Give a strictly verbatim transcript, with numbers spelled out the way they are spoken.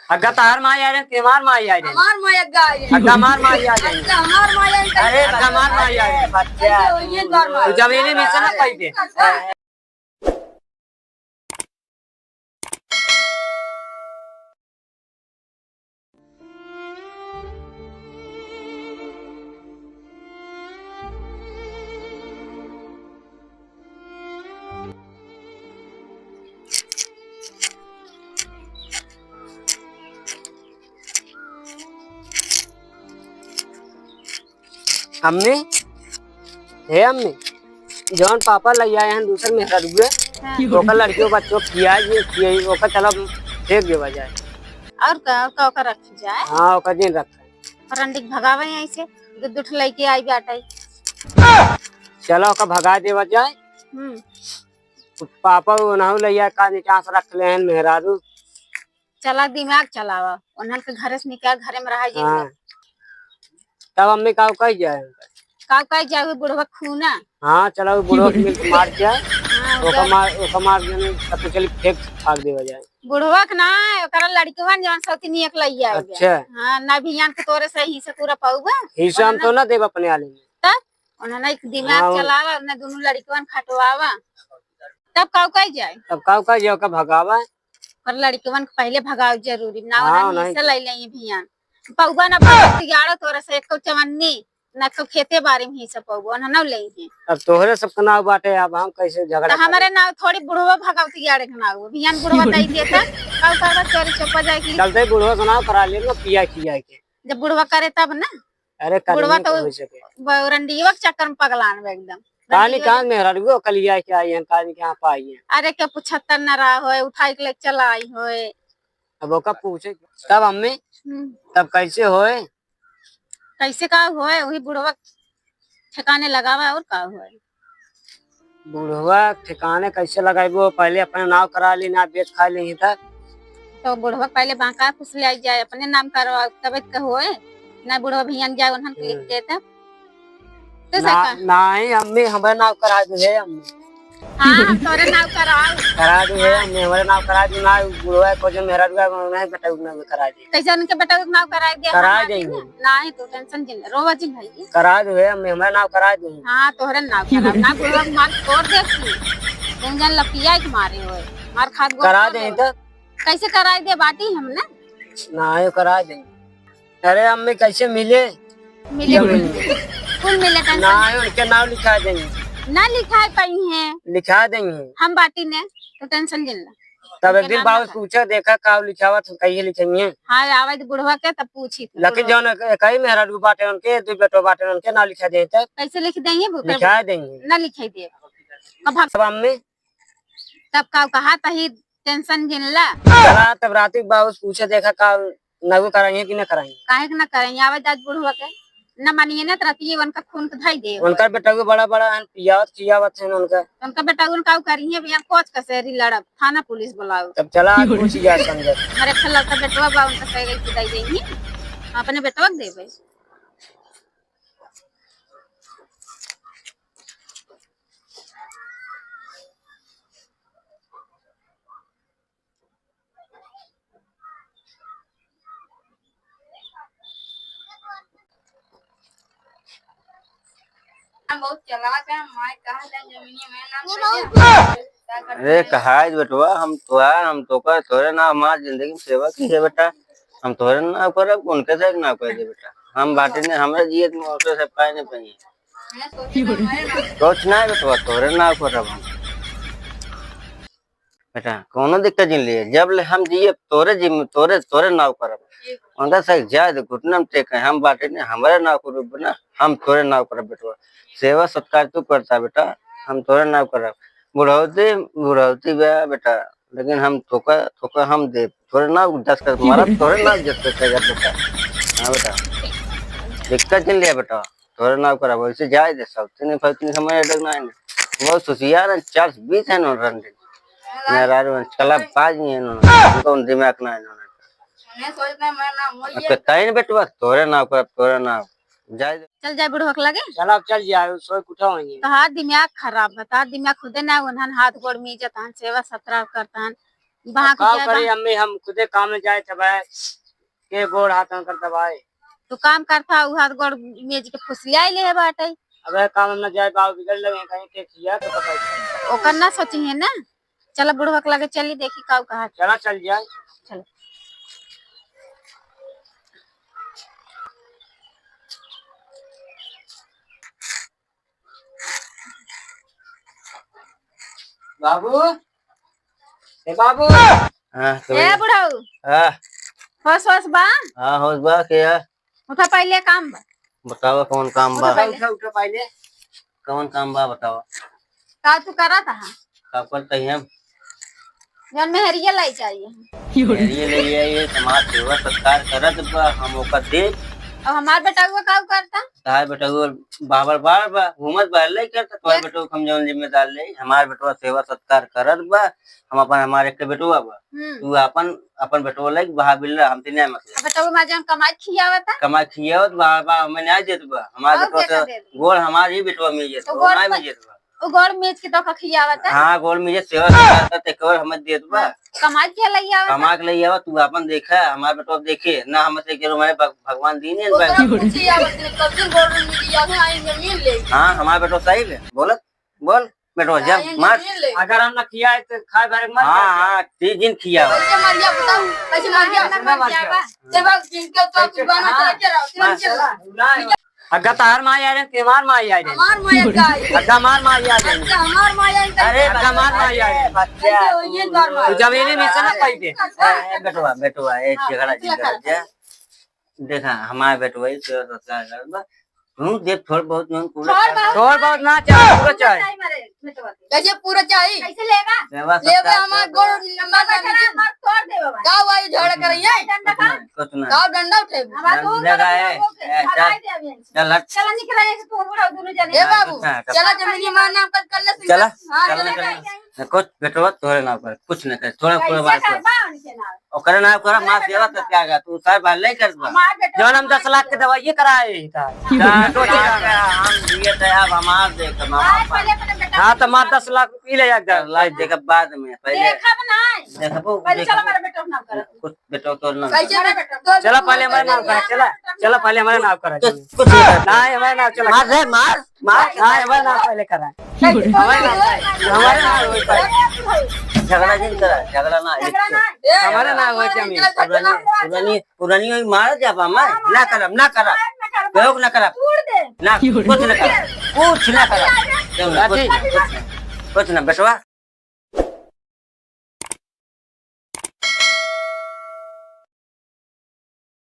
अग्गा तहार माई आइ रहे कि हमार माई आइ रहे? हमार माई अग्गा आइ रहे। अग्गा हमार माई आइ रहे। अग्गा हमार माई आइ रहे। अरे अग्गा हमार माई आइ रहे। बच्चा। ये तो हमार माई। तू जमीनी में से ना पाई दे। अम्मी, हे अम्मी, जौन पापा लइ आए हैं दूसर मेहरारू के, हाँ। ओकर लड़कियों बच्चों खिया जी, खिया, ओकर चला फेंक देवा जाए। और का, और का ओकर रख जाए? हाँ, ओकर दिन रख। रंडी के भगावे ऐसे, दो, दो ठो लइके आई बाटे। चला ओकर भगा देवा जाए। हम्म। पापा ओनहु लइ आए का निकास रख ले हैं मेहरारू। चला दिमाग चलावा, ओनहन के घरे से निकाल, घरे में रहा जी। हाँ। तब अम्मी काऊ कही जाए? काऊ कही जाए, वो बुढ़वा खूना। हाँ, चला वो बुढ़वा के मिल के मार जाए। हाँ, ओका ओका मार, ओका मार देने, तब तो चली फेंक फाड़ देवा जाए। बुढ़वा के ना, ओकरा लड़कवन जवन सौतिनिया के लइया आवे। अच्छा। हाँ, ना भियान के तोरे से हिस्सा पूरा पाउबा। हिस्सा हम तो ना देब अपने आले में। तब उन्हें ना एक दिमाग हाँ, वो चलावा, उन्हें दोनों लड़कवन खटवावा। तब काऊ कही जाए? तब काऊ कही जाए, ओका भगावा। पर लड़कवन के पहले भगाव जरूरी, ना हाँ, उन्हें नहीं हिस्सा तो। ले लें भियान। पउबा ना पउबा, तिगाड़ो तोरा से एको चवन्नी, ना एको खेते बारी में हिस्सा पउबा, उन्हें ना ले हैं। अब तोहरे सबके नाव बाटे, अब हम कैसे झगड़ा तो हमारे करी? नाव थोड़ी बुढ़वा भगाव तिगाड़े के नाव, भियान बुढ़वा दई देता, काऊ करबा चोरी चोपा जाए की। चलते बुढ़वा से नाव करा ले ना, पिया खिया के। जब बुढ़वा करे तब ना। अरे, बुढ़वा करेंगे तो तो हो सके। ब-, रंडीवा के चक्कर में पगलान बा एकदम। कहानी रंडीवा कहाँ के मेहरारुओ कलिया के आई हैं, कहानी कहाँ पाई हैं। अरे, के पुछत्तर न रहा होए, उठाई के लेके चला आई होए। अब ओका पूछे, तब अम्मी, हम्म। तब कैसे होए? कैसे का होए, वही बुढ़वा ठिकाने लगावा और का होए। बुढ़वा ठिकाने कैसे लगाइबो? पहले अपने नाव करा ली, ना बेच खा ली तक। तो बुढ़वा पहले बांका फुसले आई जाए, अपने नाम करवा, तबे तो होए। ना बुढ़वा भियान जाए, उन्हन के लिख हम्म। दे तब। तो ना, सका? नहीं, अम्मी, हमारे नाव करा दे है, अम्मी। हाँ, हम तोरे नाव कराओ। करा दे है, हाँ। अम्मी, हमारे नाव करा दे ना, बुढ़वा को जो मेहरारू है, उन्हें बेटा उन्हें करा दे। कैसे उनके बेटा के नाव कराई दे? करा हम देंगे। आदमी ना, नहीं तो टेंशन जिन, रोवा जिन भाई। करा दे है, हमें, हमारा नाव करा दे। हाँ, तोहरे नाव करा, ना बुढ़वा के मार फोड़ दे तू। तुम जन लपिया के मारे होए, मार खात गोड़ करा फोड़ दे दे। तो। कैसे कराई दे बाटी हम ना? नहीं, करा दे। अरे अम्मी, कैसे मिले? मिले जब कुल, कुल मिले टेंशन। नहीं, उनके नाव लिखा देंगे। ना लिखा पाई हैं। लिखा देंगे। हम बाटी ने, तो टेंशन जिन ला। तब एक दिन बाबू पूछे, देखा का लिखावत, कहिए लिखेंगे। हाँ, आवे तो बुढ़वा के, तब पूछी थी लेकिन बुढ़वा। जौन एक, एक ही मेहरारू बाटे उनके, दो बेटो बाटे उनके, ना लिखा दे तब। कैसे लिख देंगे वो? लिखा देंगे। ना लिखाई दे। अब हम तब अम्मी? तब का कहा तही टेंशन जिन ला। चला तब राती बाबू पूछे, देखा का नगो कराई है कि ना कराई? काहे के ना कराई? आवे जात बुढ़वा के। न मानिए ना, त रतिये उनका खून के धई दे। उनकर बेटउआ बड़ा बड़ा हन, पियावत खियावत हन उनका। उनका बेटउआ उनका करिहे, भैया कोच कचहरी लड़ब, थाना पुलिस बुलाओ। तब चला, आज पूछ गया संगत। अरे, खेलौता बेटवा बा, उनका सही रही दे देही। अपने बेटवा के देबे। हम बहुत चालाक हैं, माय कहा जाए जमीनिया में नाम कर दिया। अरे कहा है बेटवा, हम तोहार, हम तोकर, तोरे नाम हमार जिंदगी में सेवा की है बेटा, हम तोरे नाम करब, उनके से नाम कर दे बेटा, हम बाटे ने, हमरा जियत में ओकरे से पाए नहीं पाई। कुछ ना बेटवा, तोरे नाम करब हम। बेटा, कौनो दिक्कत जिन लिए, जब ले हम जिए तोरे जिम, तोरे, तोरे नाव करब। उनका से जाए दे, घुटना में टेक है, हम बाटे ने, हमारे नाव करब ना, हम तोरे नाव करब बेटवा। सेवा सत्कार तू करता बेटा, हम तोरे नाव करब। बुढ़ौती, बुढ़ौती बा बेटा, लेकिन हम तोका, तोका हम दे, तोरे नाव दस कर मारब, तोरे नाव जब तक कर बेटा। हाँ बेटा, दिक्कत जिन लिया बेटा। तोरे नाव करब, वैसे जाए दे, सब तीन फलतीन समय अटक ना है। बहुत होशियार है, चार से बीस है ना रंडी। मेरा चला बाज नहीं है ना, उनको दिमाग ना है ना। अब तो तैन बेटवा, तोरे नाव करब, तोरे नाव। जाए दे। चल जाए बुढ़वा के लगे। चल अब चल जाए, सोए के उठा होइए। तोहार दिमाग खराब है, तोहार दिमाग खुदे ना, उन्हन हाथ गोड़ मीजत हन, सेवा सत्कार करत हन। बहाक अब का ज्यादा। करी अम्मी, हम खुदे काम में जाए तब के गोड़ हाथ कर दबाए। तू काम करता, उ हाथ गोड़ मेज के फुसलियाई ले बाटे। अबे काम में ना जाए, बाबू बिगड़ लगे कहीं के किया तो पता ही। ओकर ना सोची है ना। चला बुढ़वा के लगे चली, देखी काऊ कहा। चला चल जाए। चल। बाबू, ए बाबू। हाँ, ए बुढ़ऊ। हाँ। होश होश बा? हाँ, होश बा, क्या? उठा, पहिले काम बा। बतावा, कौन काम बा? उठा, उठा, उठा पहिले। कौन काम बा, बतावा। का तू करत हा? का करत ही हम? जौन मेहरिया लाई चाहिए। मेहरिया लाई आई है, समाज सेवा सत्कार करत बा, हम ओकर देब। अब हमार बेटउआ का करता? तहार बेटउआ बाबर बार बा, घूमत बा, लाई करता, तोहर बेटउआ हम जौन जिम्मेदार ले, हमार बेटउआ सेवा सत्कार करत बा, हम अपन, हमार एक बेटउआ बा। हम्म। तू अपन, अपन बेटवा लाइक बहा बिल्ला, हमसे नहीं मतलब। अब बेटवा मा जौन कमाई खियावत है? कमाई खियावत बा, बा, हमें नहीं देत बा। हमार और बेटवा के से का देत? गोड़ हमार ही बेटवा में देत तो बा, गोड़ नहीं पर, में देत बा। वो गोड़ मेज के तो का खियावत है? हाँ, गोड़ में जे सेवा करता ते केवल हमें देत बा। हाँ, कमाई के लई आवत है? कमा के लई आवत, तू अपन देखा, हमार बेटवा देखे, ना हमसे के हमारे भग-, भगवान दीन है ओकरा भाई। पूछी आवत है, कब दिन गोड़ में मिली आवत है, आई जमीन ले। हाँ, हमार बेटवा सही है, बोलत। बोल, बेटवा, जा, मार। अगर हम ना खियाए, तो खाए भरे मर हाँ, जाए। हाँ, तीन दिन खियाओ। कैसे मर गया बताओ? कैसे मर गया? कैसे मर गया? ते बाग जिनके तो कैसे? दीवाना हाँ। चला के रहो, तुरंत मार। चला। अग्गा तहार माई आ रहे, ते हमार माई आ रहे। हमार माई का है? अग्गा हमार माई आ रहे। अग्गा हमार माई आ रहे। अरे, अग्गा हमार माई आ रहे। बच्चा, कैसे हो? ये तू बार मार। तू जमीनी में से ना पाई दे। ए, बेटवा, बेटवा, ए, हाँ, झगड़ा ऐसे जिन लगा कर दे। देखा, हमार बेटवा, ई सेवा सत्कार करत बा। हूँ, देख, थोड़ बहुत नून पूरा थोड़ कर बहुत दे। थोड़ बहुत ना चाहे, पूरा चाहे। चाहे मारे, बेटवा के। कैसे पूरा चाही? कैसे लेबा? सेवा लेबे सत्कार हमार कर गोड़ दो। नंबर बता ना दे, दीजिए। मार तोड़ दे बाबा। का हुआ, ये झगड़ा कर रही है? डंडा का? कुछ ना, कुछ ना। का डंडा उठेबू? हमार डंडा दूर का है, लगा है, ए, चल। चल, हट। चला निकल रहे हैं, तू बूढ़ा दोनों जने। ए बाबू, कुछ ना, चला जमीन हमार नाम कर, कर ले। चला, हाँ, चला चला। निकल। कुछ बेटवा तोहरे नाम कर, कुछ न कर, थोड़ा पूरा कैसे बात कर। करबा उनके नाम? ओकरे नाम कर, मार सेवा तो क्या गा, तू सार बार नहीं कर बा। हमार बेटवा जौन हम दस लाख के दवाई कराए ही था। जा, तो जा, जा। हम दिए थे, अब हमार देख, हम आज हमार पहले अपने बेटा हाँ, तो मार दस लाख रुपये ले जा, दस लाख देख बाद में, पहले देखब नहीं। देखबो, पहले चलो देखबो। हमारे बेटा के नाम करो। कुछ बेटवा तोर नाम कैसे कर। बेटा? चला पहले हमारे नाम करा, चला, चला पहले हमारे नाम करा। कुछ, कुछ नहीं कर। नहीं, हमारे नाम चला। मार रे, मार। मार, हाँ, हमारे नाम पहले करा। हमारे नाम, हमारे नाम होई पहले। झगड़ा जिन करा, झगड़ा ना, झगड़ा ना। हमारे नाम होई जमीन। पुरानी, पुरानी, पुरानी होई मार जाबा, मार। ना करब, ना करब। प्रयोग ना करब। ना, कुछ ना करब। कुछ ना करब। कुछ ना, कुछ ना, कुछ ना। बेटवा,